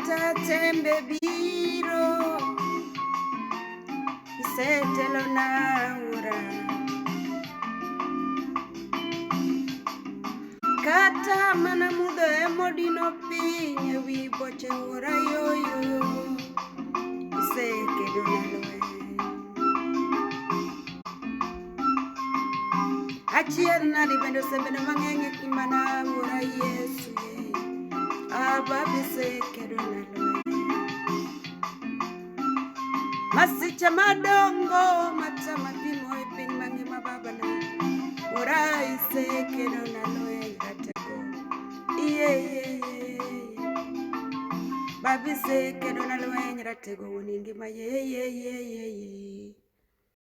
Kata tembe biro, isetelona wuora. Kata mana mudho emodino piny ewi boche wuora yoyo, isekedona lweny. Achiel nadi bende osebedo mang'eny e ngimana wuora Yesu ye. Aba bisekedona lweny. Masiche madongo matama pimo e piny mangima babana. Wuora isekedona lweny ratego. Iye iye iye. Babi isekedona lweny ratego wuon ngima ye ye ye ye ye.